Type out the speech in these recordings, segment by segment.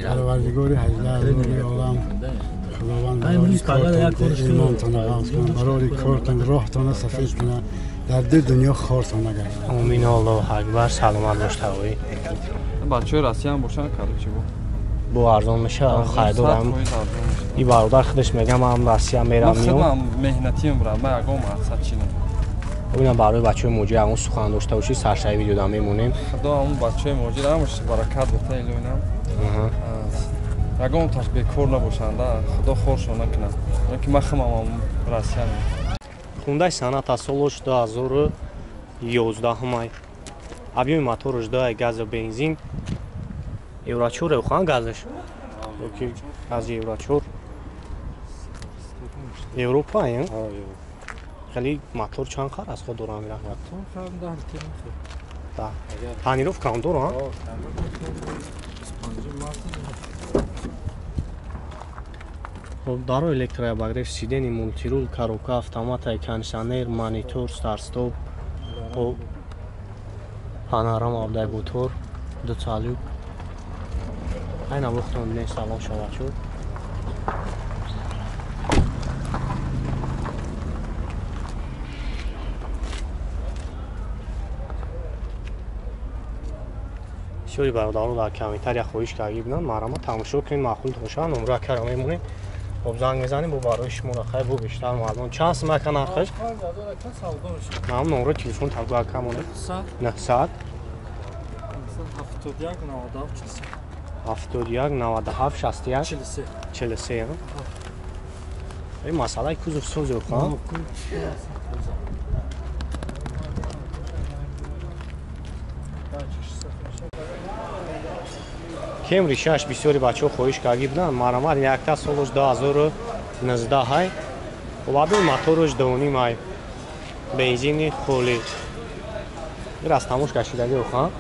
Парвардигори 18,000 олам Худованд имонтона ғафз кунад, барори кортон роҳтона сафед кунад, дар ду дунё хортона гардад. Омин, Аллоҳу акбар. Саломат бош тавои. Бачаҳои Россия бошанд, короче бо. Бо арзон мешавад, хайдорам. И бародар худаш мегам ман Россия мерам миём. Ман меҳнатиам брат, ман ягон мақсад чи надорам. Бибинам барои бачаҳои муҳоҷир ягон сухан дошта бошӣ, саршави видеода мемонем. Худо ҳамон бачаҳои муҳоҷир ҳамаш баракат бота илоҳинам. Ягон таш бекор набошанд, худо хоршон накунад. Ки ман худам Россия. Хундай Соната солош 2011 май. Объёми мотораш 2 газу бензин. Евро 4 хан газаш. Ёки гази Евро 4. Европа, хеле мотор чанд хар аз худ дорам мера? Мотор хар 10 литр. Да. Тонировка ҳам дора? Хоб, даро электрообогрев сиденье, мультирул, коробка, автомата, кондиционер, монитор, старт-стоп, хоб, панорама, абдай мотор, ду салюк. Айна бухтон бинен салон шава шуд. Бисёри бародаро дар комментария хоҳиш карда буданд, марҳамат тамошо кунед, маъқул бошад, номра кара мемонем. Хоб, занг мезанем бо барои шумо хай бо бештар маълум. Чанд сум ака нархаш? Нам номро телефон табгу ака монед. 900 71 97 71 97 61 43. Ин масъалаи кузов созё хан. Кемри 6 бисёри бачаҳо хоҳиш карда буданд, марҳамат якта солош 2019 ҳай. Обабил мотораш 2.5 ай. Бензини холӣ. Раз тамош кашидаги хан.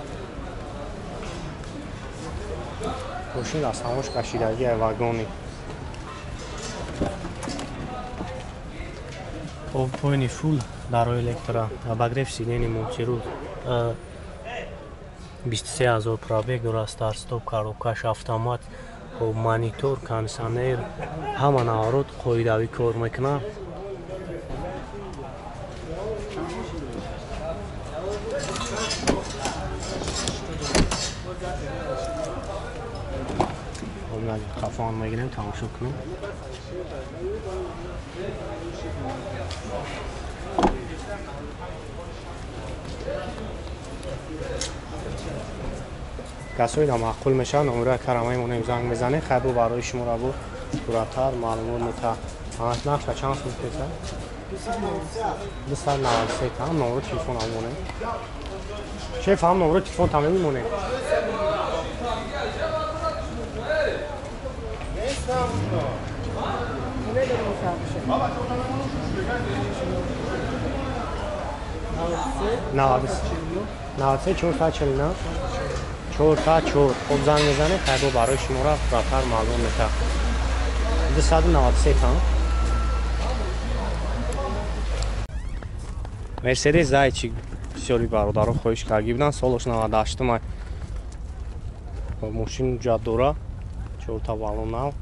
Мошин аз тамош кашидаги ай вагони. Хоб, поини фул дарои электро, обогрев сиденье, мультирул. 23,000 пробег дорад, старт-стоп, коробкаш автомат, хоб, монитор, кондиционер, ҳама наворот қоидавӣ кор мекунад. Хафон мегирем, тамошо кунем. Касои маъқул мешаванд, номера кара мемонем, занг мезанем, хайр барои шуморо бо пурратар маълумот мета. Нарха чанд сум песа? 293 там номеро телефон ҳам монем. Шеф, ҳам номеро телефон там мемонем. Навад се 449 404. Хоб, занг мезанем, хайр барои шуморо пурратар маълум мета. 293 там. Мерседес Зайчик бисёри бародаро хоҳиш карда буданд, солош 98 май. Мошин ҳуҷҷат дора, чорта баллон нав.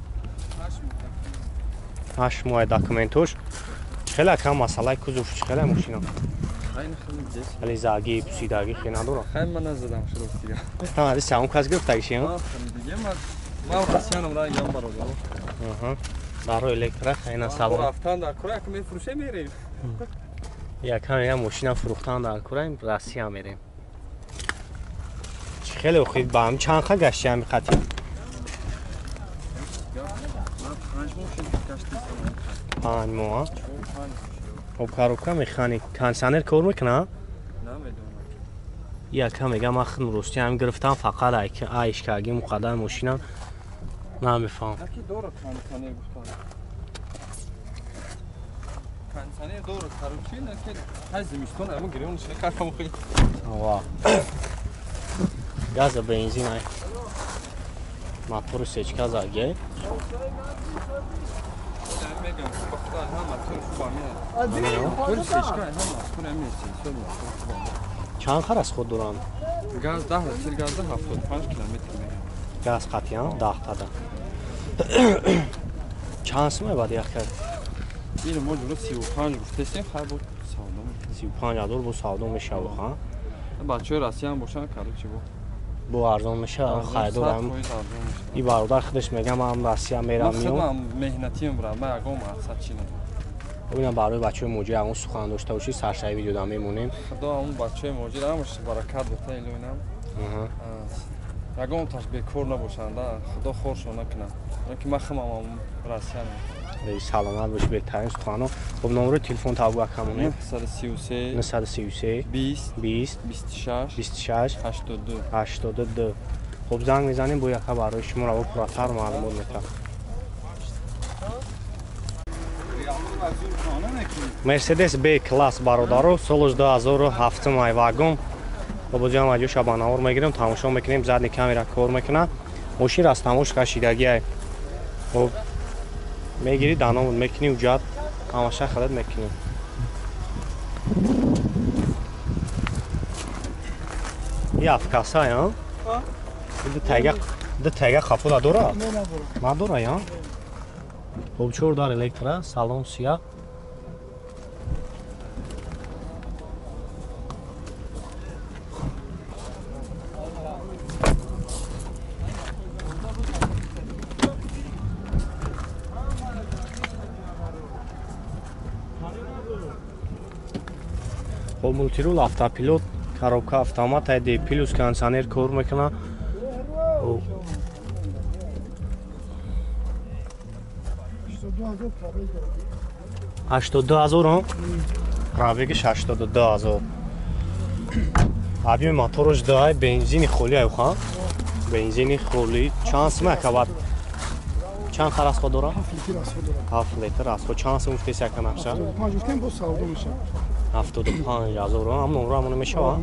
8 моҳ документош. Хеле кам масъалаи кузов чи хеле мошина. Хеле заги, пусидаги хе надора. Хай ман назадам шуд дига. Ҳа, дис ҳам кас гирифтаги ши? Дига ман Россиянам ра ям бародаро. Аҳа. Даро электро хайна салон. Рафтан дар кура ки мефурӯшем мерем. Якам я мошина фурӯхтан дар кура Россия мерем. Чи хеле охир ба ҳам чанд ха гашти ҳами хати? 5 моҳ. Хоб, коробка механик, кондиционер кор мекунад? Намедонам. Якам мегам ман худам рости ҳам гирифтам, фақат айш карги муқаддар мошина намефаҳмам. Яки дорад кондиционер гуфтам. Кондиционер дорад, короче, на ки ҳай зимистон ама гирёнш накардам хеле. Ва. Газа бензин ай. Мотору сечка заги. Мегам, бахта ҳама мотор хуба меяд. Мотори сечка ҳама мотор ҳами сенсор мотор хуба. Чанд хар аз худ доранд? Газ 10 литр газ 75 километр мегам. Газ қатиян 10 тада. Чанд сумай баъд як кард? Ин мо ҷуро 35 гуфтесем, хай бо савдо. 35 000 бо савдо мешава, ха? Бачаҳои Россия бошанд, короче, бо бо арзон мешава, хайдорам. И бародар худаш мегам, ман Россия мерам, миём. Меҳнатиам, брат, ман ягон мақсад чи надорам. Ина барои бачаҳои муҳоҷир ягон сухан дошта бошӣ, саршаи видеода мемонем. Худо ҳамун бачаҳои муҳоҷир ҳамаш баракат бота, илоинам. Ягон таш бекор набошанд, худо хоршон накунад, ки ман химам Россия. Саломат бошӣ, беҳтарин сухано. Хоб, номерои телефон табу акамоне. 933 933 20 20 26 26 82. 82. Хоб, занг мезанем, бо яка барои шумо раво пурратар маълумот метавад. Мерседес Б класс, бародаро, солош 2007 май, вагон. Бобоҷон, аҷоша ба навор мегирем, тамошо мекунем. Задний камера кор мекунад, мошин аз тамош кашидагиай. Хоб, мегирӣ, даномуд мекунӣ, уҷат ҳамаша хадат мекунӣ. И афкаса я ду тайга хафода дора, надора я. Хоб, чор дар электра, салон сия. Хоб, мультирул, автопилот, коробка автомат, д плюс, кондиционер кор мекунад. 82 000, пробегиш 82 000. Объёми мотораш дай, бензини холи айха, бензини холи. Чанд сум акават, чанд хар расход дора? 7 литр расход. Чанд сум гуфтеси, ака, нақша? 75 000. Ҳам номро ҳамона мешава.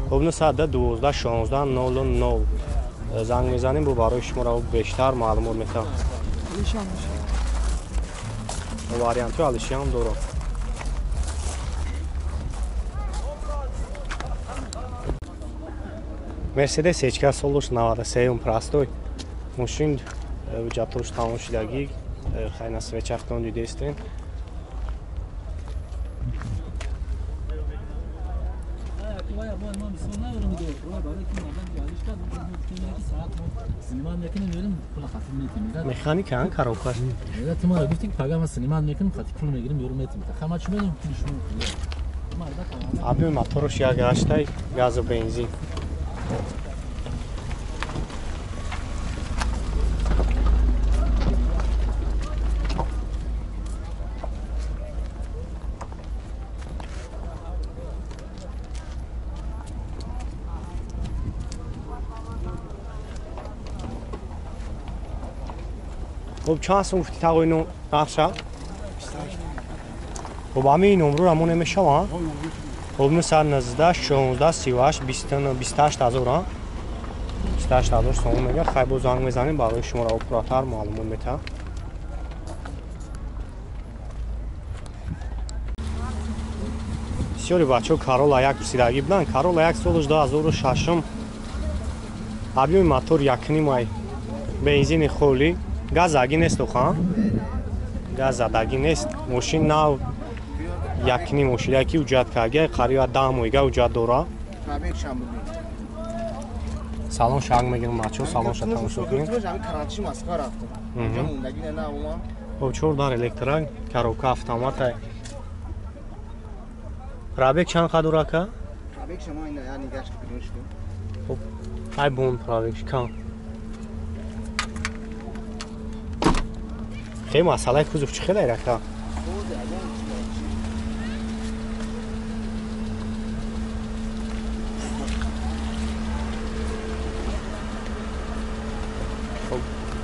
Хоб, 912 16 00 занг мезанем, бо барои шуморо бештар маълумот метавам. Вариантҳои алишиам дорам. Мерседес ҳечка, солуш 93, простой мошин, ҷатош тамом шудагӣ. Хайна свечахтон дидестен. Механика, коробка. Ту мара гуфти, ки пага ман снимать мекунам, хати пул мегирим, ёру метим. Хама чӣ медонам, пули шумо. Объёми мотораш як ҳаштай, газу бензин. Хоб, чанд сум гуфти, тағои нақша? Хоб, ҳамин номрора мо намешаванд. Хоб, 919 16 38 28 ҳазор, 28 ҳазор сомон мега. Хай, бо занг мезанем, барои шуморо пурратар маълумот метаҳам. Бисёри бачаҳо Карола як пурсидагӣ буданд. Карола як, солаш 2006, объёми мотор якнимай, бензини холӣ, газ задагӣ нест, оха, газ задагӣ нест. Мошин нав, якним мошин, яки уҷат карга, қариба 10 моҳига уҷат дора. Салон шанг мегирам, бачаҳо, салонша тамошо кунем. Хоб, чор дар электра, коробка автомата. Пробег чанд қадр, ака? Хоб, ай бон, пробег кам. Хеле масъалаи кузов чӣ хеле, рака?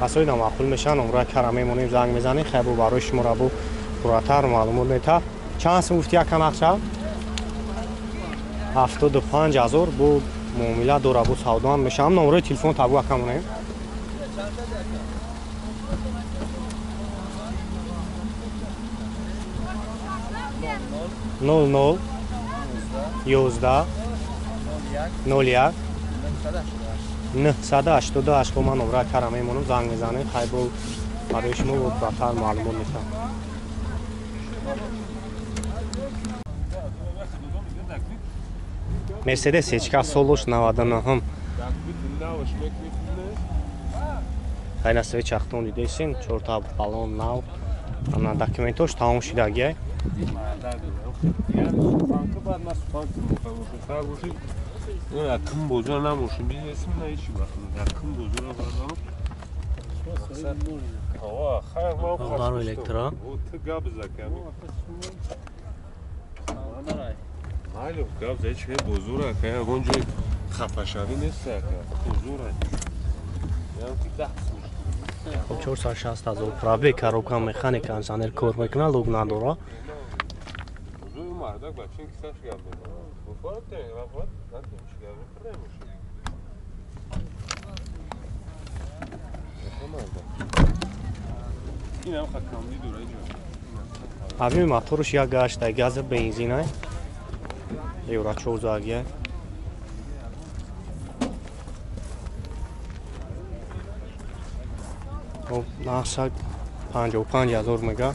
Касои намаъқул мешаванд, номрои кара мемонем, занг мезанем, хайбо барои шуморо бо пурратар маълумот метаҳад. Чанд сум гуфти, яка, нақша? 75 000, бо муомила дора, бо савдоам мешавам. Номрои телефон табу, ака, монем. 00 11 01. 988. Хоб ман номра кара мемонам, занг мезанем, хай бо барои шумо батар маълумот метам. Мерседес ҳечкас солош 99. Хайна свечахтон дидесин, чорта баллон нав. Ана документош тамом шидагия. Баро электро. Хоб 460 ҳазор пробег, коробка механика, кондиционер кор мекунад, лог надора. Объеми моторш як гашта, газа бензина. Евро 14. Хоб нақша 55 ҳазор мега.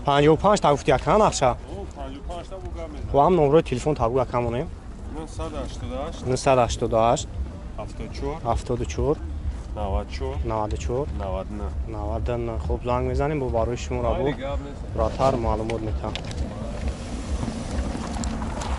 55 та гуфти ака нақша? 55 та буга мезанам. Хоб ҳам номрои телефон табу ака монем. 988 988 74 74 94 94 99 99. Хоб занг мезанем, бо барои шуморо бо братар маълумот метам.